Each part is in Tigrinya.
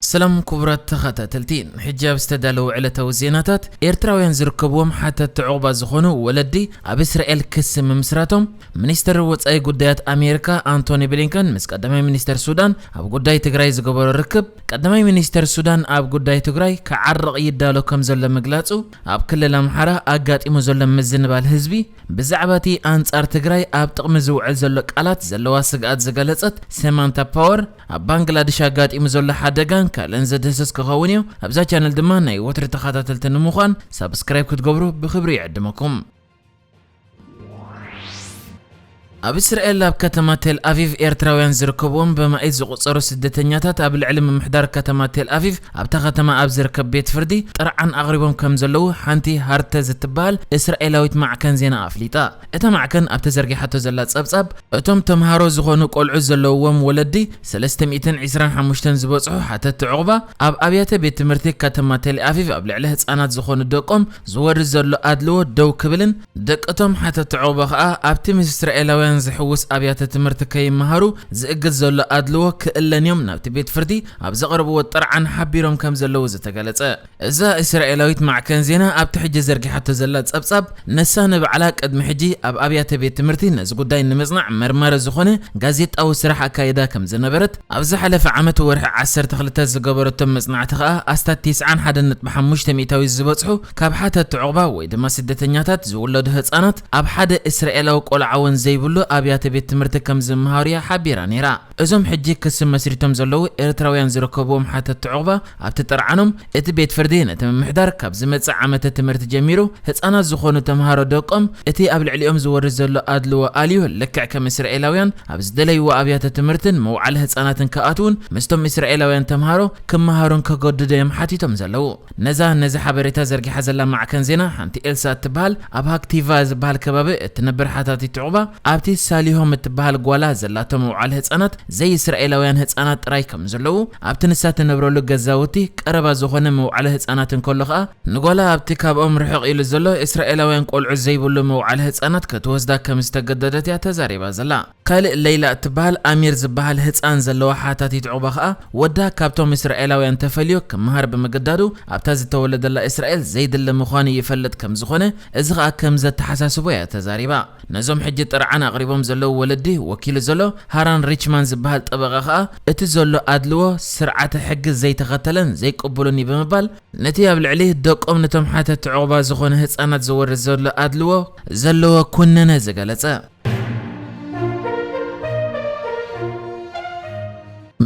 ሰላም ክቡራት ተኸታተልቲ፣ ሕጂ ኣብ ዝተዳለዉ ዕለታዊ ዜናታት፣ ኤርትራውያን ዝርከብዎም ሓተትቲ ዑቕባ ዝኾኑ ወለዲ ኣብ እስራኤል ክሲ ምምስራቶም፣ ሚኒስተር ወጻኢ ጉዳያት ኣሜሪካ ኣንቶኒ ብሊንከን ምስ ቀዳማይ ሚኒስተር ሱዳን ኣብ ጉዳይ ትግራይ ዝገበሮ ርክብ፣ ቀዳማይ ሚኒስተር ሱዳን ኣብ ጉዳይ ትግራይ ክዓርቕ ይዳሎ ከም ዘሎ ምግላጹ፣ ኣብ ክልል ኣምሓራ ኣጋጢሙ ዘሎ ምዝንባል ህዝቢ፣ ብዛዕባ እቲ ኣንጻር ትግራይ ኣብ ጥቕሚ ዝውዕል ዘሎ ቃላት ዘለዋ ስግኣት ዝገለጸት ሰማንታ ፓወር፣ ኣብ ባንግላደሽ ኣጋጢሙ ዘሎ ሓደጋን ካልእን ዝድህስስ ክኸውን እዩ። ኣብዛ ቻነል ድማ ናይ ወትሪ ተኸታተልቲ ንምዃን ሳብስክራይብ ክትገብሩ ብኽብሪ ይዕድመኩም። ኣብ እስራኤል ኣብ ከተማ ቴል ኣቪቭ ኤርትራውያን ዝርከብዎም ብማኢት ዝቑጸሩ ስደተኛታት ኣብ ልዕሊ ምምሕዳር ከተማ ቴል ኣቪቭ ኣብታ ከተማ ኣብ ዝርከብ ቤት ፍርዲ ጥርዓን ኣቕሪቦም ከም ዘለዉ ሓንቲ ሃርተ ዝትበሃል እስራኤላዊት ማዕከን ዜና ኣፍሊጣ። እታ ማዕከን ኣብ ተዘርጊሓቶ ዘላ ጸብጻብ፣ እቶም ተምሃሮ ዝኾኑ ቆልዑ ዘለውዎም ወለዲ ሰለስተ ሚእትን ዕስራን ሓሙሽተን ዝበጽሑ ሓተትቲ ዑቕባ፣ ኣብ ኣብያተ ቤት ትምህርቲ ከተማ ቴል ኣቪቭ ኣብ ልዕሊ ህጻናት ዝኾኑ ደቆም ዝወርድ ዘሎ ኣድልዎ ደው ክብልን፣ ደቅቶም ሓተትቲ ዑቕባ ከኣ ኣብቲ ምስ እስራኤላውያን ዝሕውስ ኣብያተ ትምህርቲ ከይመሃሩ ዝእግድ ዘሎ ኣድልዎ ክእለን እዮም ናብቲ ቤት ፍርዲ ኣብ ዘቕረብዎ ጥርዓን ሓቢሮም ከም ዘለዉ ዝተገለጸ። እዛ እስራኤላዊት ማዕከን ዜና ኣብቲ ሕጂ ዘርጊሓቶ ዘላ ጸብጻብ፣ ነሳ ንባዕላ ቅድሚ ሕጂ ኣብ ኣብያተ ቤት ትምህርቲ ነዚ ጉዳይ ንምጽናዕ መርማሪ ዝኾነ ጋዜጣዊ ስራሕ ኣካይዳ ከም ዝነበረት፣ ኣብ ዝሓለፈ ዓመት ወርሒ ዓሰርተ ክልተ ዝገበረቶም መጽናዕቲ ከኣ፣ ኣስታት ተስዓን ሓደን ነጥቢ ሓሙሽተ ሚእታዊት ዝበጽሑ ካብ ሓተትቲ ዑቕባ ወይ ድማ ስደተኛታት ዝውለዱ ህጻናት ኣብ ሓደ እስራኤላዊ ቆልዓ እውን ዘይብሉ ኣብያተ ቤት ትምህርቲ ከም ዝመሃሩ እያ ሓቢራ ነይራ። እዞም ሕጂ ክሲ መስሪቶም ዘለዉ ኤርትራውያን ዝርከብዎም ሓተትቲ ዑቕባ፣ ኣብቲ ጥርዓኖም፣ እቲ ቤት ፍርዲ ነቲ ምምሕዳር ካብ ዝመጽእ ዓመተ ትምህርቲ ጀሚሩ ህጻናት ዝኾኑ ተምሃሮ ደቆም እቲ ኣብ ልዕሊኦም ዝወርድ ዘሎ ኣድልዎ ኣልዩ፣ ልክዕ ከም እስራኤላውያን ኣብ ዝደለይዎ ኣብያተ ትምህርትን መውዓሊ ህጻናትን ክኣትዉን ምስቶም እስራኤላውያን ተምሃሮ ክመሃሩን ከገድዱ እዮም ሓቲቶም ዘለዉ። ነዛ ነዚ ሓበሬታ ዘርጊሓ ዘላ ማዕከን ዜና ሓንቲ ኤልሳ እትበሃል ኣብ ሃክቲቫ ዝበሃል ከባቢ እትነብር ሓታቲት ዑቕባ፣ ኣብቲ ሳሊሆም እትበሃል ጓላ ዘላቶ መውዓሊ ህጻናት ዘይእስራኤላውያን ህጻናት ጥራይ ከም ዘለዉ፣ ኣብቲ ንሳ ትነብረሉ ገዛውቲ ቀረባ ዝኾነ መውዓሊ ህጻናት እንከሎ ኸኣ፣ ንጓላ ኣብቲ ካብኦም ርሕቕ ኢሉ ዘሎ እስራኤላውያን ቆልዑ ዘይብሉ መውዓሊ ህጻናት ክትወስዳ ከም ዝተገደደት እያ ተዛሪባ ዘላ። ካልእ ለይላ እትበሃል ኣሚር ዝበሃል ህጻን ዘለዋ ሓታቲት ዑቕባ ኸኣ፣ ወዳ ካብቶም እስራኤላውያን ተፈልዩ ክመሃር ብምግዳዱ፣ ኣብታ ዝተወለደላ እስራኤል ዘይድለ ምዃኑ ይፈልጥ ከም ዝኾነ፣ እዚ ኸኣ ከም ዘተሓሳስቦ እያ ተዛሪባ። ነዞም ሕጂ ጥርዓን ኣቕሪቦም ዘለዉ ወለዲ ወኪሉ ዘሎ ሃራን ሪችማን ዝበሃል ጠበቓ ኸኣ፣ እቲ ዘሎ ኣድልዎ ስርዓተ ሕጊ ዘይተኸተለን ዘይቅቡልን እዩ ብምባል፣ ነቲ ኣብ ልዕሊ ደቆም ነቶም ሓተትቲ ዑቕባ ዝኾነ ህጻናት ዝወርድ ዘሎ ኣድልዎ ዘለዎ ኩነነ ዝገለጸ።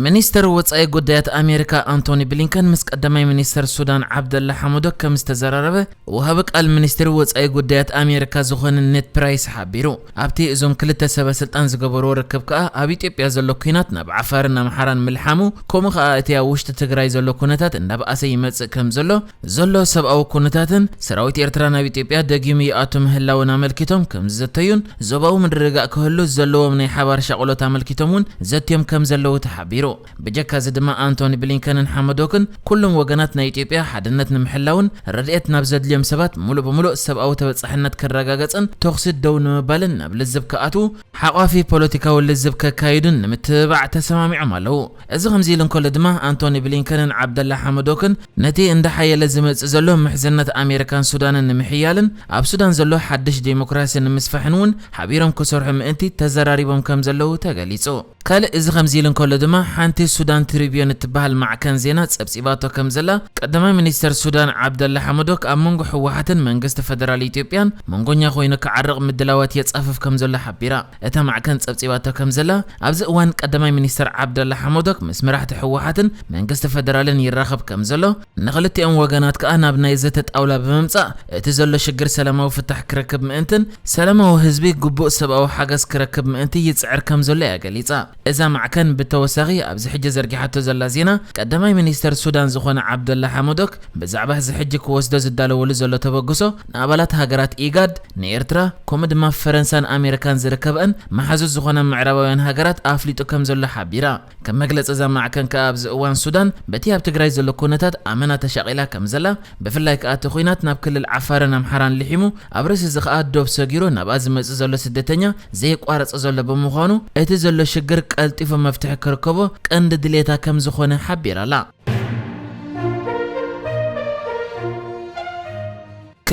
ሚኒስተር ወጻኢ ጉዳያት ኣሜሪካ ኣንቶኒ ብሊንከን ምስ ቀዳማይ ሚኒስተር ሱዳን ዓብደላ ሓመዶክ ከም ዝተዘራረበ ወሃቢ ቃል ሚኒስትሪ ወጻኢ ጉዳያት ኣሜሪካ ዝኾነ ኔድ ፕራይስ ሓቢሩ። ኣብቲ እዞም ክልተ ሰበ ስልጣን ዝገበርዎ ርክብ ከኣ ኣብ ኢትዮጵያ ዘሎ ኲናት ናብ ዓፋርን ኣምሓራን ምልሓሙ፣ ከምኡ ከኣ እቲ ኣብ ውሽጢ ትግራይ ዘሎ ኩነታት እንዳበኣሰ ይመጽእ ከም ዘሎ፣ ዘሎ ሰብኣዊ ኩነታትን ሰራዊት ኤርትራ ናብ ኢትዮጵያ ደጊሙ ይኣቱ ምህላውን ኣመልኪቶም ከም ዝዘተዩን ዞባዊ ምርግጋእ ክህሉ ዘለዎም ናይ ሓባር ሻቕሎት ኣመልኪቶም እውን ዘትዮም ከም ዘለዉ ተሓቢሩ። ብጀካ እዚ ድማ ኣንቶኒ ብሊንከንን ሓመዶክን ኩሎም ወገናት ናይ ኢትዮጵያ ሓድነት ንምሕላውን ረድኤት ናብ ዘድልዮም ሰባት ሙሉእ ብሙሉእ ሰብኣዊ ተበጻሕነት ክረጋገጽን ተኹሲ ደው ንምባልን ናብ ልዝብ ክኣትዉ ሓቋፊ ፖለቲካዊ ልዝብ ከካይዱን ንምትብባዕ ተሰማሚዖም ኣለዉ። እዚ ከምዚ ኢሉ እንከሎ ድማ ኣንቶኒ ብሊንከንን ዓብደላ ሓመዶክን ነቲ እንዳሓየለ ዝመጽእ ዘሎ ምሕዝነት ኣሜሪካን ሱዳንን ንምሕያልን ኣብ ሱዳን ዘሎ ሓድሽ ዴሞክራሲ ንምስፋሕን እውን ሓቢሮም ክሰርሑ ምእንቲ ተዘራሪቦም ከም ዘለዉ ተገሊጹ። ካልእ እዚ ከምዚ ኢሉ እንከሎ ድማ ሓንቲ ሱዳን ትሪቢዮን እትበሃል ማዕከን ዜና ጸብጺባቶ ከም ዘላ ቀዳማይ ሚኒስተር ሱዳን ዓብደላ ሓመዶክ ኣብ መንጎ ህወሓትን መንግስቲ ፈደራል ኢትዮጵያን መንጎኛ ኮይኑ ክዓርቕ ምድላዋት የጻፍፍ ከም ዘሎ ሓቢራ። እታ ማዕከን ጸብጺባቶ ከም ዘላ ኣብዚ እዋን ቀዳማይ ሚኒስተር ዓብደላ ሓመዶክ ምስ መራሕቲ ህወሓትን መንግስቲ ፈደራልን ይራኸብ ከም ዘሎ ንኽልቲኦም ወገናት ከኣ ናብ ናይ ዘተ ጣውላ ብምምጻእ እቲ ዘሎ ሽግር ሰላማዊ ፍታሕ ክረክብ ምእንትን ሰላማዊ ህዝቢ ግቡእ ሰብኣዊ ሓገዝ ክረክብ ምእንቲ ይጽዕር ከም ዘሎ እያ ገሊጻ። እዛ ማዕከን ብተወሳኺ ኣብዚ ሕጂ ዘርጊሓቶ ዘላ ዜና ቀዳማይ ሚኒስተር ሱዳን ዝኾነ ዓብደላ ሓመዶክ ብዛዕባ እዚ ሕጂ ክወስዶ ዝዳለወሉ ዘሎ ተበግሶ ንኣባላት ሃገራት ኢጋድ፣ ንኤርትራ ከምኡ ድማ ፈረንሳን ኣሜሪካን ዝርከበአን መሓዙት ዝኾና ምዕራባውያን ሃገራት ኣፍሊጡ ከም ዘሎ ሓቢራ። ከም መግለጺ እዛ ማዕከን ከኣ ኣብዚ እዋን ሱዳን በቲ ኣብ ትግራይ ዘሎ ኩነታት ኣመና ተሻቒላ ከም ዘላ፣ ብፍላይ ከኣ እቲ ኲናት ናብ ክልል ዓፋርን ኣምሓራን ልሒሙ ኣብ ርእሲ እዚ ከኣ ዶብ ሰጊሩ ናብኣ ዝመጽእ ዘሎ ስደተኛ ዘየቋረጸ ዘሎ ብምዃኑ እቲ ዘሎ ሽግር ቀልጢፉ መፍትሒ ክርከቦ ቀንዲ ድሌታ ከም ዝኾነ ሓቢራ ኣላ።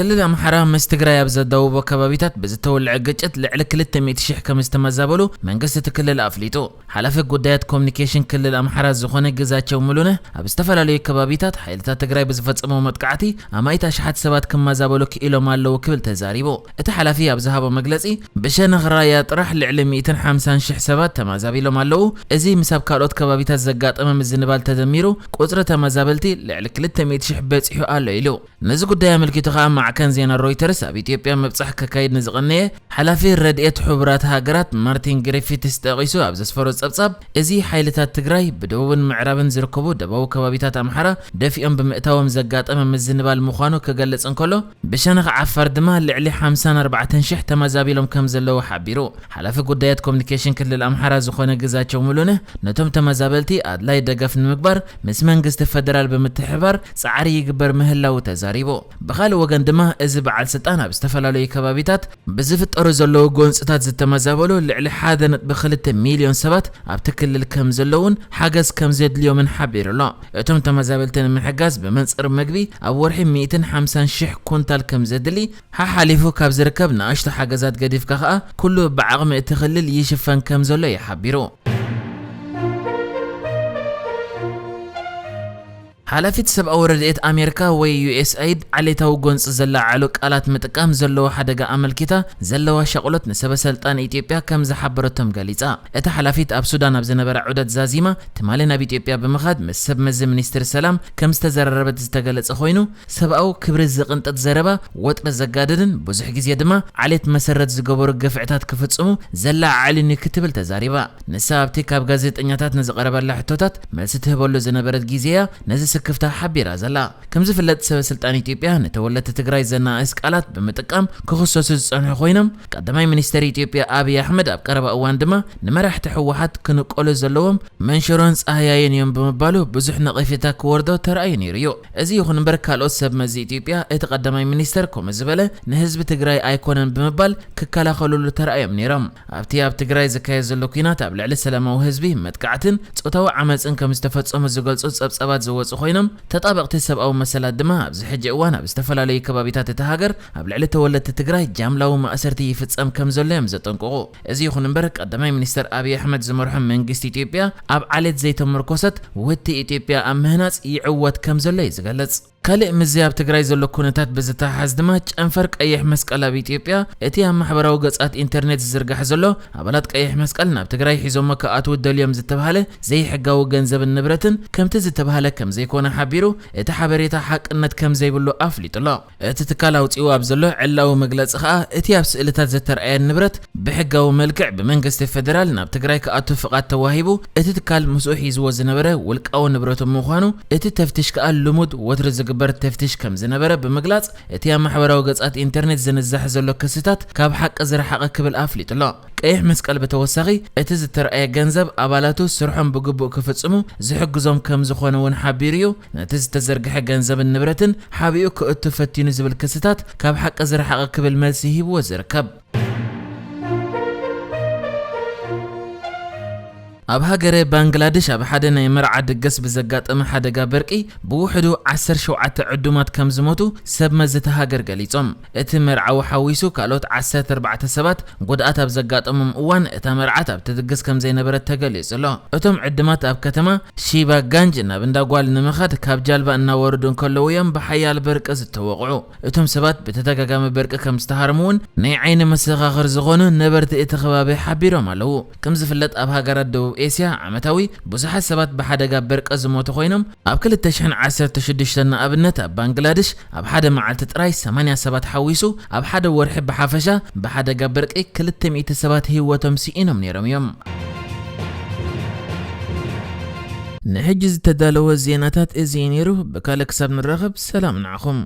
ክልል ኣምሓራ ምስ ትግራይ ኣብ ዘዳውቦ ከባቢታት ብዝተወልዐ ግጭት ልዕሊ ክልተ ሚእቲ ሺሕ ከም ዝተመዛበሉ መንግስቲ እቲ ክልል ኣፍሊጡ። ሓላፊ ጉዳያት ኮሚኒኬሽን ክልል ኣምሓራ ዝኾነ ግዛቸው ሙሉነህ፣ ኣብ ዝተፈላለዩ ከባቢታት ሓይልታት ትግራይ ብዝፈጸመዎ መጥቃዕቲ ኣማኢት ኣሽሓት ሰባት ክመዛበሉ ክኢሎም ኣለዉ ክብል ተዛሪቡ። እቲ ሓላፊ ኣብ ዝሃቦ መግለጺ፣ ብሸነኽ ራያ ጥራሕ ልዕሊ ሚእትን ሓምሳን ሺሕ ሰባት ተመዛቢሎም ኣለዉ። እዚ ምስ ኣብ ካልኦት ከባቢታት ዘጋጠመ ምዝንባል ተደሚሩ፣ ቁጽሪ ተመዛበልቲ ልዕሊ ክልተ ሚእቲ ሺሕ በጺሑ ኣሎ ኢሉ። ነዚ ጉዳይ ኣመልኪቱ ከኣ ማዕከን ዜና ሮይተርስ ኣብ ኢትዮጵያ ምብጻሕ ከካይድ ንዝቐነየ ሓላፊ ረድኤት ሕቡራት ሃገራት ማርቲን ግሪፊትስ ጠቒሱ ኣብ ዘስፈሮ ጸብጻብ፣ እዚ ሓይልታት ትግራይ ብደቡብን ምዕራብን ዝርከቡ ደቡባዊ ከባቢታት ኣምሓራ ደፊኦም ብምእታዎም ዘጋጠመ ምዝንባል ምዃኑ ክገልጽ እንከሎ፣ ብሸነኽ ዓፋር ድማ ልዕሊ ሓምሳን ኣርባዕተን ሺሕ ተመዛቢሎም ከም ዘለዉ ሓቢሩ። ሓላፊ ጉዳያት ኮሚኒኬሽን ክልል ኣምሓራ ዝኾነ ግዛቸው ሙሉነህ፣ ነቶም ተመዛበልቲ ኣድላይ ደገፍ ንምግባር ምስ መንግስቲ ፈደራል ብምትሕብባር ጻዕሪ ይግበር ምህላዉ ተዛሪቡ። ብኻልእ ወገን ድማ፣ እዚ በዓል ስልጣን ኣብ ዝተፈላለዩ ከባቢታት ብዝፍጠሩ ዘለዉ ጎንጽታት ዝተመዛበሉ ልዕሊ ሓደ ነጥቢ ክልተ ሚልዮን ሰባት ኣብቲ ክልል ከም ዘለዉን ሓገዝ ከም ዘድልዮምን ሓቢሩ ኣሎ። እቶም ተመዛበልቲ ንምሕጋዝ ብመንጽር መግቢ ኣብ ወርሒ ሚእትን ሓምሳን ሺሕ ኩንታል ከም ዘድሊ፣ ሓሓሊፉ ካብ ዝርከብ ንኣሽቱ ሓገዛት ገዲፍካ ከኣ ኩሉ ብዓቕሚ እቲ ክልል ይሽፈን ከም ዘሎ እዩ ሓቢሩ። ሓላፊት ሰብኣዊ ረድኤት ኣሜሪካ ወይ ዩ ኤስ ኣይድ ዓሌታዊ ጎንፂ ዘላዓሉ ቃላት ምጥቃም ዘለዎ ሓደጋ ኣመልኪታ ዘለዋ ሻቕሎት ንሰበ ሰልጣን ኢትዮጵያ ከም ዝሓበረቶም ገሊጻ። እታ ሓላፊት ኣብ ሱዳን ኣብ ዝነበረ ዑደት ዛዚማ ትማሊ ናብ ኢትዮጵያ ብምኻድ ምስ ሰብ መዚ ሚኒስትሪ ሰላም ከም ዝተዘራረበት ዝተገለጸ ኮይኑ፣ ሰብኣዊ ክብሪ ዝቕንጥጥ ዘረባ፣ ወጥሪ ዘጋድድን ብዙሕ ግዜ ድማ ዓሌት መሰረት ዝገበሩ ግፍዕታት ክፍጽሙ ዘላዓዕልን እዩ ክትብል ተዛሪባ። ንሳ ኣብቲ ካብ ጋዜጠኛታት ንዝቐረበላ ሕቶታት መልሲ ትህበሉ ዝነበረት ግዜ እያ ነዚ ስክፍታ ሓቢራ ዘላ። ከም ዝፍለጥ ሰበ ስልጣን ኢትዮጵያ ንተወለድቲ ትግራይ ዘናእስ ቃላት ብምጥቃም ክኽሰሱ ዝጸንሑ ኮይኖም፣ ቀዳማይ ሚኒስተር ኢትዮጵያ ኣብይ ኣሕመድ ኣብ ቀረባ እዋን ድማ ንመራሕቲ ህወሓት ክንቀሉ ዘለዎም መንሽሮን ጻህያይን እዮም ብምባሉ ብዙሕ ነቐፌታ ክወርዶ ተራእዩ ነይሩ እዩ። እዚ ይኹን እምበር ካልኦት ሰብ መዚ ኢትዮጵያ እቲ ቀዳማይ ሚኒስተር ከምኡ ዝበለ ንህዝቢ ትግራይ ኣይኮነን ብምባል ክከላኸሉሉ ተራእዮም ነይሮም። ኣብቲ ኣብ ትግራይ ዝካየድ ዘሎ ኲናት ኣብ ልዕሊ ሰላማዊ ህዝቢ መጥቃዕትን ጾታዊ ዓመጽን ከም ዝተፈጸሙ ዝገልጹ ጸብጻባት ዝወጹ ኮይኖም፣ ተጣበቕቲ ሰብኣዊ መሰላት ድማ ኣብዚ ሕጂ እዋን ኣብ ዝተፈላለዩ ከባቢታት እታ ሃገር ኣብ ልዕሊ ተወለድቲ ትግራይ ጃምላዊ ማእሰርቲ ይፍጸም ከም ዘሎ እዮም ዘጠንቅቑ። እዚ ይኹን እምበር ቀዳማይ ሚኒስተር ኣብይ ኣሕመድ ዝመርሖ መንግስቲ ኢትዮጵያ ኣብ ዓሌት ዘይተመርኮሰት ውህድቲ ኢትዮጵያ ኣብ ምህናጽ ይዕወት ከም ዘሎ እዩ ዝገልጽ። ካልእ ምስዚ ኣብ ትግራይ ዘሎ ኩነታት ብዝተሓሓዝ ድማ ጨንፈር ቀይሕ መስቀል ኣብ ኢትዮጵያ እቲ ኣብ ማሕበራዊ ገጻት ኢንተርኔት ዝዝርጋሕ ዘሎ ኣባላት ቀይሕ መስቀል ናብ ትግራይ ሒዞሞ ክኣትዉ ደልዮም ዝተባህለ ዘይሕጋዊ ገንዘብን ንብረትን ከምቲ ዝተባህለ ከም ዘይኮነ ሓቢሩ እቲ ሓበሬታ ሓቅነት ከም ዘይብሉ ኣፍሊጡ ኣሎ። እቲ ትካል ኣውጺኡ ኣብ ዘሎ ዕላዊ መግለጺ ከኣ እቲ ኣብ ስእልታት ዝተርኣየ ንብረት ብሕጋዊ መልክዕ ብመንግስቲ ፌደራል ናብ ትግራይ ክኣቱ ፍቓድ ተዋሂቡ እቲ ትካል ምስኡ ሒዝዎ ዝነበረ ውልቃዊ ንብረቱ ምዃኑ እቲ ተፍትሽ ከኣ ልሙድ ወትሪ ዝግበር ተፍትሽ ከም ዝነበረ ብምግላጽ እቲ ኣብ ማሕበራዊ ገጻት ኢንተርኔት ዝንዛሕ ዘሎ ክስታት ካብ ሓቂ ዝረሓቐ ክብል ኣፍሊጡ ኣሎ። ቀይሕ መስቀል ብተወሳኺ እቲ ዝተርኣየ ገንዘብ ኣባላቱ ስርሖም ብግቡእ ክፍጽሙ ዝሕግዞም ከም ዝኾነ እውን ሓቢሩ እዩ። ነቲ ዝተዘርግሐ ገንዘብን ንብረትን ሓቢኡ ክእቱ ፈቲኑ ዝብል ክስታት ካብ ሓቂ ዝረሓቐ ክብል መልሲ ሂብዎ ዝርከብ። ኣብ ሃገረ ባንግላደሽ ኣብ ሓደ ናይ መርዓ ድግስ ብዘጋጠመ ሓደጋ በርቂ ብውሕዱ ዓሰርተ ሸውዓተ ዕዱማት ከም ዝሞቱ ሰብ መዚ እታ ሃገር ገሊጾም። እቲ መርዓዊ ሓዊሱ ካልኦት ዓሰርተ ኣርባዕተ ሰባት ጉድኣት ኣብ ዘጋጠሞም እዋን እታ መርዓት ኣብቲ ድግስ ከም ዘይነበረት ተገሊጹ ኣሎ። እቶም ዕዱማት ኣብ ከተማ ሺባ ጋንጅ ናብ እንዳ ጓል ንምኻድ ካብ ጃልባ እናወረዱ እንከለዉ እዮም ብሓያል በርቂ ዝተወቕዑ። እቶም ሰባት ብተደጋጋሚ በርቂ ከም ዝተሃርሙ እውን ናይ ዓይኒ መሰኻኽር ዝኾኑ ነበርቲ እቲ ከባቢ ሓቢሮም ኣለዉ። ከም ዝፍለጥ ኣብ ሃገራት ደቡብ ኤስያ ዓመታዊ ብዙሓት ሰባት ብሓደጋ በርቂ ዝሞቱ ኮይኖም ኣብ ክልተ ሽሕን ዓሰርተ ሽዱሽተን ንኣብነት ኣብ ባንግላደሽ ኣብ ሓደ መዓልቲ ጥራይ ሰማንያ ሰባት ሓዊሱ ኣብ ሓደ ወርሒ ብሓፈሻ ብሓደጋ በርቂ ክልተ ሚእቲ ሰባት ህይወቶም ስኢኖም ነይሮም እዮም። ንሕጂ ዝተዳለወ ዜናታት እዚ እዩ ነይሩ። ብካልእ ክሳብ ንራኸብ ሰላም ንዓኹም።